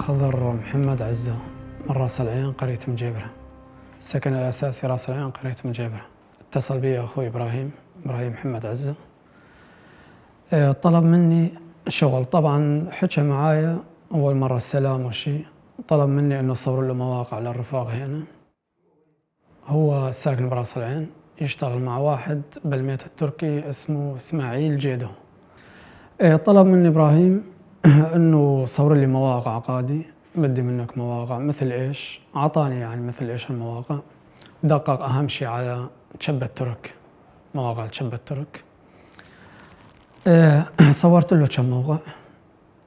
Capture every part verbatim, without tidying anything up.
خضر محمد عزة، من راس العين، قرية مجيبرة. السكن الأساسي راس العين، قرية مجيبرة. اتصل بي أخوي إبراهيم، إبراهيم محمد عزة. آه، طلب مني شغل. طبعًا حكى معايا أول مرة السلام وشي، طلب مني إنه أصور له مواقع للرفاق هنا. هو ساكن براس العين، يشتغل مع واحد بالميت التركي اسمه إسماعيل جيدو. آه، طلب مني إبراهيم إنه صور لي مواقع قادي، بدي منك مواقع مثل إيش؟ عطاني يعني مثل إيش المواقع. دقق أهم شي على شبة الترك، مواقع شبة الترك. آه، صورت له كم موقع،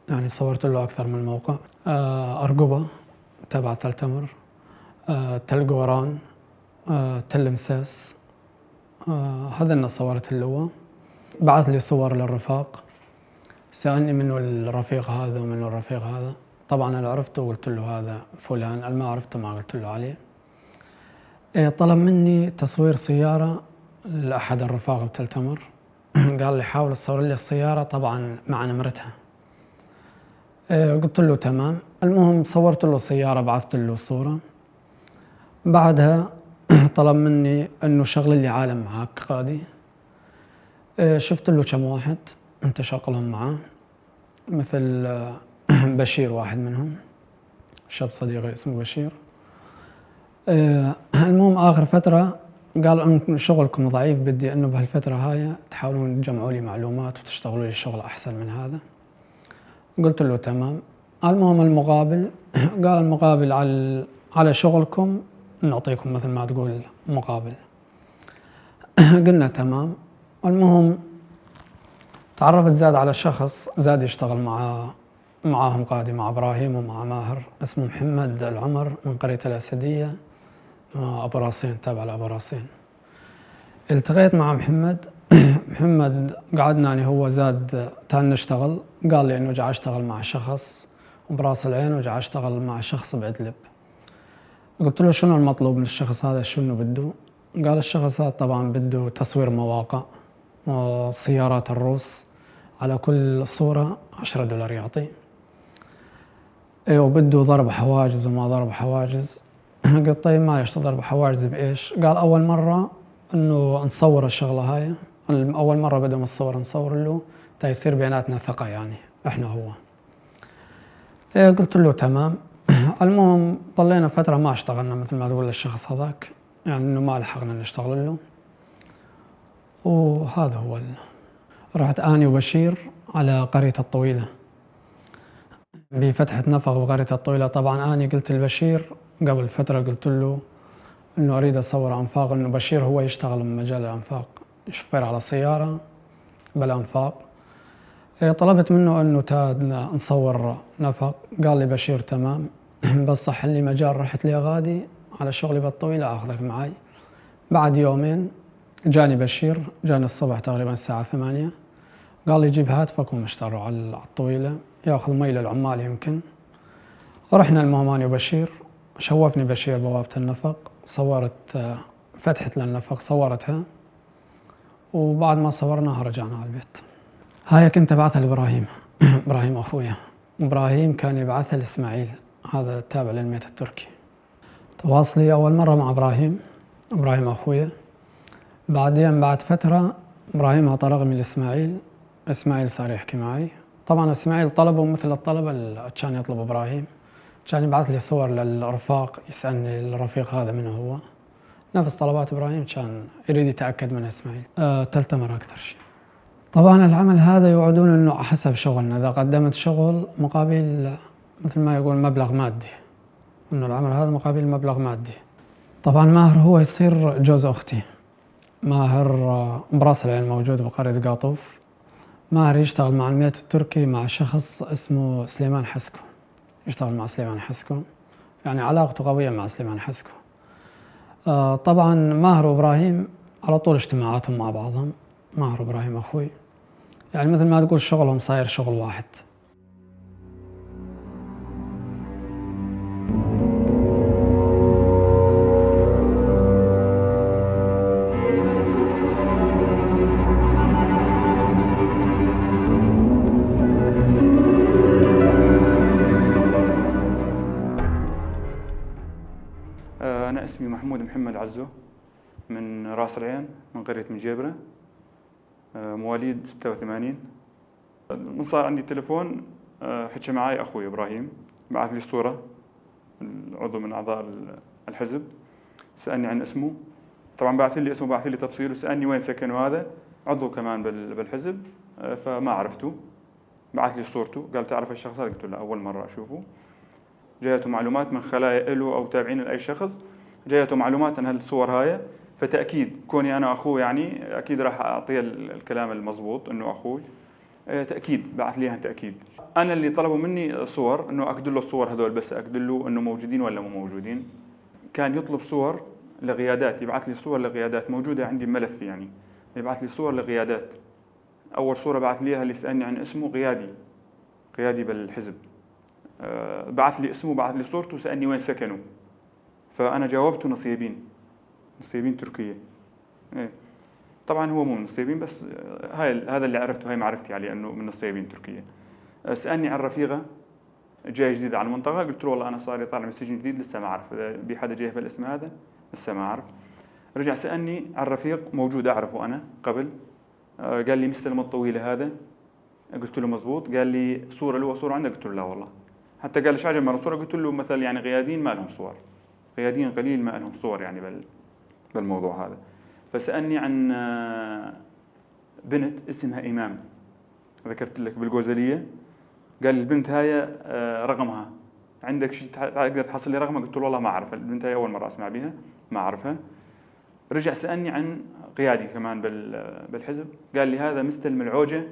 يعني صورت له أكثر من موقع. آه، أرقبة تبع تل تمر، آه، تل قوران، آه، تل مساس. آه، هذا الناس صورت اللواء. بعث لي صور للرفاق، سألني منو الرفيق هذا ومنو الرفيق هذا. طبعًا أنا عرفته وقلت له: "هذا فلان." أنا ما عرفته، ما قلت له عليه. إيه، طلب مني تصوير سيارة لأحد الرفاق بتل تمر. قال لي: "حاول تصور لي السيارة طبعًا مع نمرتها." إيه، قلت له: "تمام." المهم صورت له السيارة، بعثت له صورة. بعدها طلب مني إنه: "شغل لي عالم معاك قادي." إيه، شفت له كم واحد انت شغلهم معاه، مثل، آه، بشير واحد منهم، شاب صديقي اسمه بشير. إيه، المهم آخر فترة قال: "إن شغلكم ضعيف، بدي إنه بهالفترة هاي تحاولون تجمعوا لي معلومات وتشتغلوا لي شغل أحسن من هذا." قلت له: "تمام." المهم المقابل، قال: "المقابل على، على شغلكم نعطيكم، مثل ما تقول، مقابل." قلنا: "تمام." المهم تعرفت زاد على شخص زاد يشتغل مع، معاهم قادي، مع إبراهيم ومع ماهر، اسمه محمد العمر من قرية الأسدية، آه، أبو راسين، تابع لأبو راسين. التقيت مع محمد. محمد قعدنا أنا هو زاد تان نشتغل، قال لي إنه جاي أشتغل مع شخص براس العين وجاي أشتغل مع شخص بإدلب. قلت له: "شنو المطلوب من الشخص هذا، شنو بده؟" قال: "الشخص هذا طبعًا بده تصوير مواقع، آه، سيارات الروس، على كل صورة عشرة دولار يعطي." ايوه، بده ضرب حواجز وما ضرب حواجز. قلت: "طيب، ما يشتي ضرب حواجز بإيش؟" قال: "أول مرة إنه نصور الشغلة هاي، أول مرة بدنا نصور، نصور له تا يصير بيناتنا ثقة، يعني، إحنا هو." إيه، قلت له: "تمام." المهم، ضلينا فترة ما اشتغلنا، مثل ما تقول، للشخص هذاك، يعني، إنه ما لحقنا نشتغل له. وهذا هو ال-، رحت أني وبشير على قرية الطويلة. بفتحة نفق بقرية الطويلة. طبعًا أني قلت لبشير قبل فترة، قلت له إنه أريد أصور أنفاق، إنه بشير هو يشتغل بمجال الأنفاق، شوفير على سيارة بالأنفاق. إيه، طلبت منه إنه تا نصور نفق، قال لي: "بشير، تمام." بس صح لي مجال، رحت لي غادي على شغلي بالطويلة، آخذك معاي. بعد يومين جاني بشير، جاني الصبح تقريبًا الساعة ثمانية، قال لي: "جيب هاتفك ومشتغل على الطويلة، ياخذ مي للعمال يمكن." رحنا المهم أني وبشير، شوفني بشير بوابة النفق، صورت، آه، فتحت للنفق، صورتها، وبعد ما صورناها رجعنا على البيت. هاي كنت ابعثها لابراهيم. ابراهيم اخويا، ابراهيم كان يبعثها لاسماعيل، هذا التابع للميت التركي. تواصلي أول مرة مع إبراهيم، إبراهيم أخويا. بعدين بعد فترة إبراهيم عطى رقمي لإسماعيل، إسماعيل صار يحكي معي. طبعًا إسماعيل طلبه مثل الطلب ال-، كان يطلب إبراهيم، كان يبعث لي صور للرفاق، يسألني الرفيق هذا منو هو، نفس طلبات إبراهيم كان يريد يتأكد من إسماعيل. أه، تلتمر أكثر شي. طبعًا العمل هذا يوعدون إنه حسب شغلنا، إذا قدمت شغل مقابل، مثل ما يقول، مبلغ مادي، إنه العمل هذا مقابل مبلغ مادي. طبعًا ماهر هو يصير جوز أختي. ماهر، آه، براس العين، موجود بقرية قاطوف. ماهر يشتغل مع الميت التركي مع شخص اسمه سليمان حسكو، يشتغل مع سليمان حسكو، يعني علاقته قوية مع سليمان حسكو. آه، طبعًا ماهر وإبراهيم على طول اجتماعاتهم مع بعضهم، ماهر وإبراهيم أخوي، يعني مثل ما تقول شغلهم صاير شغل واحد. اسمي محمود محمد عزو، من راس العين، من قرية مجيبرة، آه، مواليد ستة وثمانين. من صار عندي تلفون، آه، حكى معاي أخوي إبراهيم، بعث لي صورة، العضو من أعضاء ال-، الحزب، سألني عن اسمه. طبعًا بعث لي اسمه، بعث لي تفصيله، سألني وين سكن وهذا، عضو كمان بال-، بالحزب، آه، فما عرفته. بعث لي صورته، قال: "تعرف الشخص هذا؟" قلت له: "لا، أول مرة أشوفه." جايته معلومات من خلايا إله أو تابعين لأي شخص، جايته معلومات عن هالصور هاي، فتأكيد كوني أنا أخوه، يعني، أكيد راح أعطيه ال-، الكلام المضبوط إنه أخوي. آه، تأكيد، بعث لي إياها تأكيد. أنا اللي طلبوا مني صور، إنه أكدل له الصور هذول، بس أكدل له إنه موجودين ولا مو موجودين. كان يطلب صور لقيادات، يبعث لي صور لقيادات موجودة عندي بملف، يعني، يبعث لي صور لقيادات. أول صورة بعث لي إياها اللي سألني عن اسمه، قيادي، قيادي بالحزب. آه، بعث لي اسمه، بعث لي صورته، سألني وين سكنه. فأنا جاوبته: "نصيبين، نصيبين تركيا". إيه. طبعًا هو مو من نصيبين، بس، آه، هاي ال-، هذا اللي عرفته، هاي معرفتي عليه، إنه من نصيبين تركيا. آه، سألني عن رفيقه، جاي جديد على المنطقة، قلت له: "والله أنا صار لي طالع من السجن جديد، لسه ما أعرف إذا بي حدا جاي في الاسم هذا، لسه ما أعرف". رجع سألني عن رفيق موجود أعرفه أنا قبل، آه، قال لي: "مستلم الطويلة هذا؟" قلت له: "مزبوط." قال لي: "صورة له صورة عندك؟" قلت له: "لا والله." حتى قال لي: "شو عجب مال الصورة؟" قلت له: "مثل، يعني، قياديين ما لهم صور، قياديين قليل ما لهم صور، يعني، بال-، بالموضوع هذا." فسألني عن، آه، بنت اسمها إيمان، ذكرت لك بالجوزلية. قال لي: "البنت هاي، آه، رقمها عندك شي تح-، تقدر تحصل لي رقمها؟" قلت له: "والله ما أعرف، البنت هاي أول مرة أسمع بيها، ما أعرفها." رجع سألني عن قيادي كمان بال-، بالحزب، قال لي: "هذا مستلم العوجة،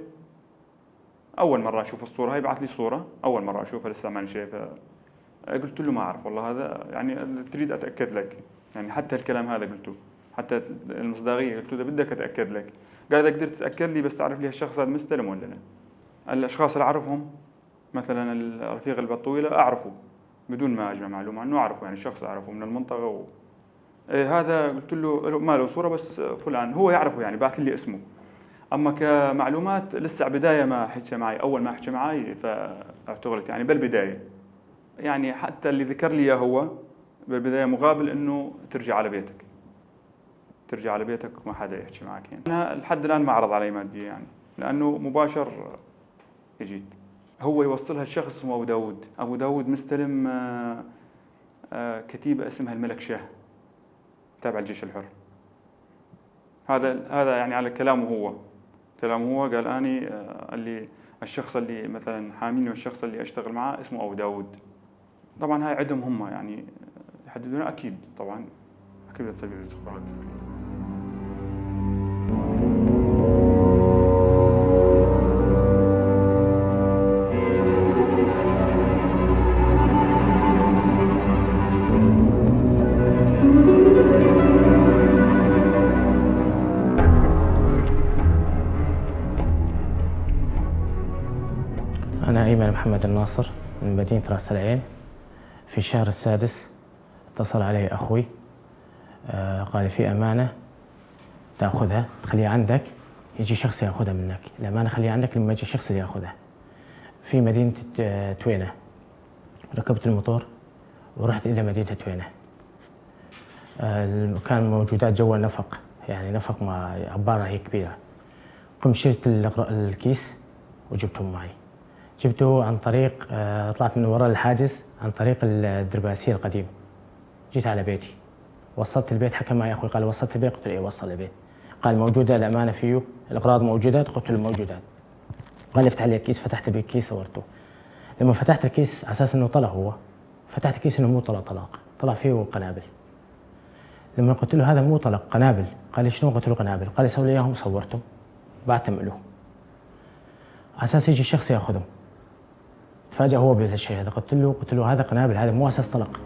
أول مرة أشوف الصورة هاي." بعث لي صورة، أول مرة أشوفها، لسه ماني شايفها. قلت له: "ما أعرف والله، هذا يعني تريد أتأكد لك، يعني حتى الكلام هذا قلته، حتى المصداقية قلت له: إذا بدك أتأكد لك." قال: "إذا قدرت تتأكد لي، بس تعرف لي الشخص هذا مستلم ولا لا؟" الأشخاص اللي أعرفهم، مثلًا الرفيق البطويلة أعرفه بدون ما أجمع معلومة عنه، أعرفه، يعني شخص أعرفه من المنطقة و-، إيه، هذا قلت له، له ما له صورة، بس فلان هو يعرفه، يعني بعث لي اسمه. أما كمعلومات لسه بداية ما حكى معي، أول ما حكى معي فاعتقلت، يعني بالبداية. يعني حتى اللي ذكر لي إياه هو بالبداية مقابل إنه ترجع على بيتك، ترجع على بيتك وما حدا يحكي معك. يعني أنا لحد الآن ما عرض علي مادية، يعني، لأنه مباشر إجيت. هو يوصلها لشخص اسمه أبو داوود. أبو داوود مستلم، آه، آه، كتيبة اسمها الملك شاه، تابع الجيش الحر. هذا، هذا يعني على كلامه هو. كلامه هو قال: "أني، آه، اللي، الشخص اللي مثلًا حاميني والشخص اللي أشتغل معاه اسمه أبو داوود." طبعًا هاي عندهم هم، يعني، يحددونها أكيد، طبعًا أكيد بتصير استخبارات. أنا أيمن محمد الناصر من مدينة راس العين. في الشهر السادس اتصل علي أخوي، آه، قال: "في أمانة تأخذها، تخليها عندك، يجي شخص يأخذها منك. الأمانة خليها عندك لما يجي الشخص اللي يأخذها." في مدينة، آه، توينة. ركبت المطور ورحت إلى مدينة توينة. آه، كان موجودات جوا نفق، يعني نفق ما، عبارة هيك كبيرة. قمت شلت الغر-، الكيس وجبته معي. جبته عن طريق، آه، طلعت من ورا الحاجز عن طريق الدرباسية القديم. جيت على بيتي. وصلت البيت، حكى معي أخوي، قال: "وصلت البيت؟" قلت له: "إيه، وصل البيت." قال: "موجودة الأمانة فيه؟ الأغراض موجودات؟" قلت له: "موجودات." قال: "افتح لي الكيس." فتحت بيه الكيس، صورته. لما فتحت الكيس، على أساس إنه طلق هو، فتحت الكيس إنه مو طلق طلاق، طلع فيه قنابل. لما قلت له: "هذا مو طلق، قنابل." قال لي: "شلون؟" قلت له: "قنابل." قال لي: "سوي لي إياهم." صورته، بعتهم له. على أساس يجي الشخص ياخذهم. تفاجأ هو بهالشي هذا. قلت له، قلت له: "هذا قنابل، هذا مو أساس طلق."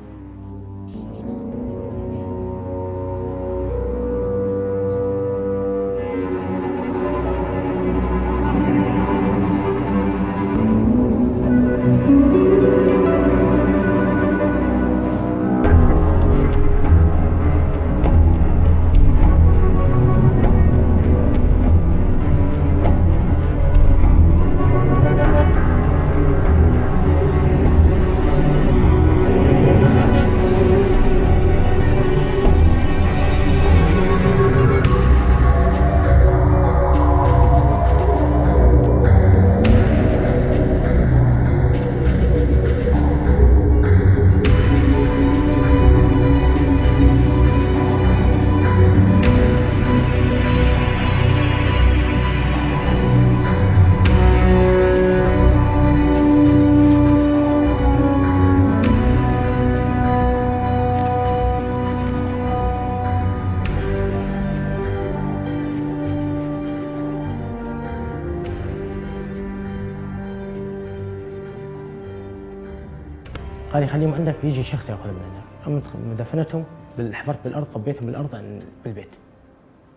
قال لي: "خليهم عندك، يجي شخص ياخذهم من عندك". أما دخ-، دفنتهم بال-، حفرت بالأرض، قبيتهم بالأرض، عن-، بالبيت،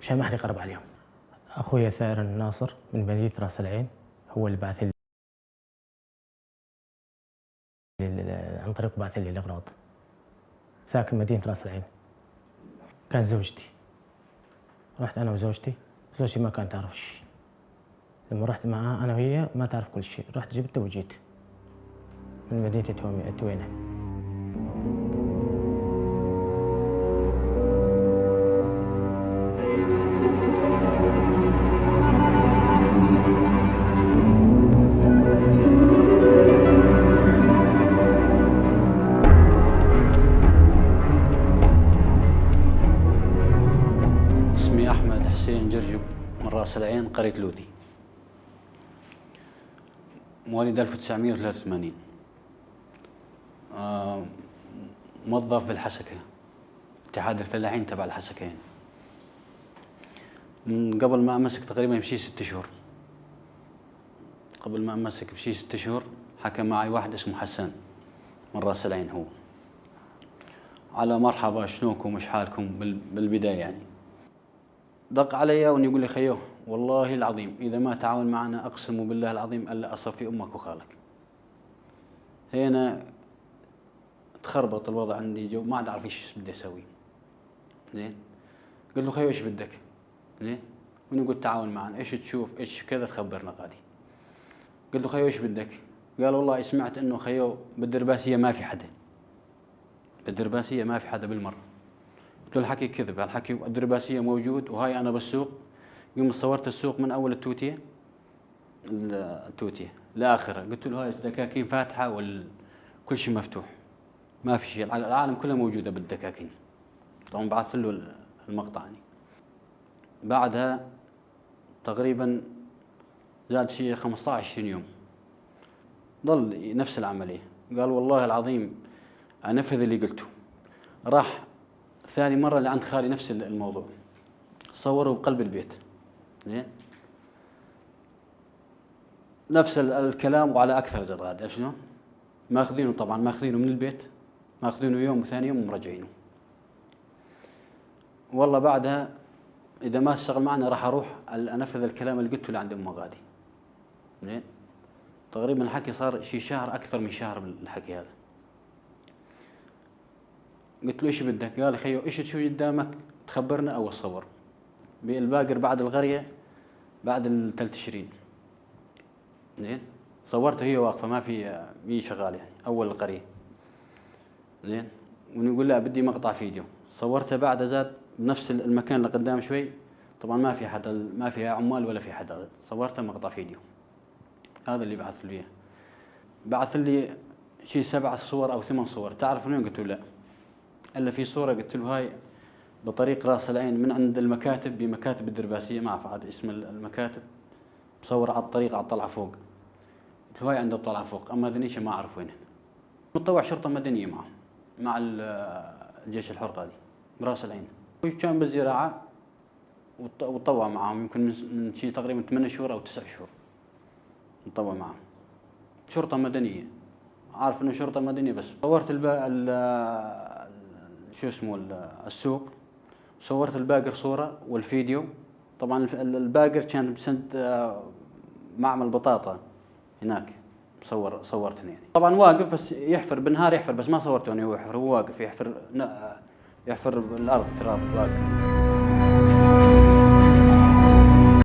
مشان ما حد يقرب عليهم. أخويا ثائر الناصر من مدينة راس العين، هو اللي بعث لي ال-، عن طريق بعث لي الأغراض. ساكن مدينة راس العين. كان زوجتي. رحت أنا وزوجتي. زوجتي ما كانت تعرف شي. لما رحت معاها أنا وهي ما تعرف كل شي. رحت جبته وجيت من مدينة توينة. اسمي أحمد حسين جرجب، من راس العين، قرية لوذي. مواليد ألف وتسعمية وثلاثة وثمانين. آه، موظف بالحسكة، اتحاد الفلاحين تبع الحسكة يعني. من قبل ما أمسك تقريبًا بشي ست شهور. قبل ما أمسك بشي ست شهور، حكى معي واحد اسمه حسان من راس العين هو. على مرحبا، شلونكم، وش حالكم بال-، بالبداية يعني. دق عليا ويقول لي: "خيو، والله العظيم إذا ما تعاون معنا، أقسم بالله العظيم ألا أصفي أمك وخالك". هنا تخربط الوضع عندي جو، ما عاد أعرف إيش بدي أسوي. زين؟ قلت له: "خيو، إيش بدك؟" زين؟ ويقول: "تعاون معنا، إيش تشوف، إيش كذا، تخبرنا غادي". قلت له: "خيو، إيش بدك؟" قال: "والله سمعت إنه خيو بالدرباسية ما في حدا". بالدرباسية ما في حدا بالمرة. قلت له: "الحكي كذب، الحكي الدرباسية موجود، وهاي أنا بالسوق". قمت صورت السوق من أول التوتية، ال-، التوتية لآخرها. قلت له: "هاي الدكاكين فاتحة وال-، كل شي مفتوح، ما في شي، الع-، العالم كلها موجودة بالدكاكين". طبعًا بعثت له ال-، المقطع يعني. بعدها تقريبًا زاد شي خمستاش عشرين يوم، ظل نفس العملية. قال: "والله العظيم أنفذ اللي قلته". راح ثاني مرة لعند خالي، نفس ال-، الموضوع، صوره بقلب البيت. زين؟ نفس ال-، الكلام وعلى أكثر زاد غادي. شنو؟ ماخذينه طبعًا، ماخذينه من البيت، ماخذينه يوم وثاني يوم ومرجعينه. والله بعدها إذا ما اشتغل معنا راح أروح ال-، أنفذ الكلام اللي قلته لعند أمه غادي. زين؟ تقريبًا الحكي صار شي شهر، أكثر من شهر بالحكي هذا. قلت له: "إيش بدك؟" قال: "خيو، إيش تشوف قدامك تخبرنا أو تصور." بالباقر بعد القرية، بعد التلت تشرين. زين؟ صورته هي واقفة، ما في، مي شغال يعني، أول القرية. زين؟ ونقول: "لا، بدي مقطع فيديو". صورته بعد زاد بنفس ال-، المكان اللي قدام شوي. طبعًا ما في حدا، ما فيها عمال ولا في حدا. صورته مقطع فيديو. هذا اللي بعث لي إياه. بعث لي شي سبع صور أو ثمان صور. "تعرف من وين؟" قلت له: "لا." إلا في صورة قلت له: "هاي بطريق راس العين من عند المكاتب، بمكاتب الدرباسية، ما أعرف عاد اسم ال-، المكاتب. مصور على الطريق، على الطلعة فوق". قلت له: "هاي عند الطلعة فوق، أما ذنيشة ما أعرف وينهن". متطوع شرطة مدنية معهم، مع ال-، الجيش الحر غادي، براس العين. وكان بالزراعة، وت-، وتطوع معاهم يمكن من، من شي تقريبًا ثمانية شهور أو تسع شهور. متطوع معاهم. شرطة مدنية. عارف إنه شرطة مدنية بس. صورت الب-، ال-، ال-، شو اسمه، ال-، السوق. صورت الباقر صورة والفيديو. طبعًا الف-، ال-، الباقر كان بسند، آه، معمل بطاطا. هناك صور، صورتني يعني. طبعًا واقف بس يحفر، بالنهار يحفر، بس ما صورته يعني هو يحفر، هو واقف يحفر، ن-، يحفر الأرض، تراب، واقف.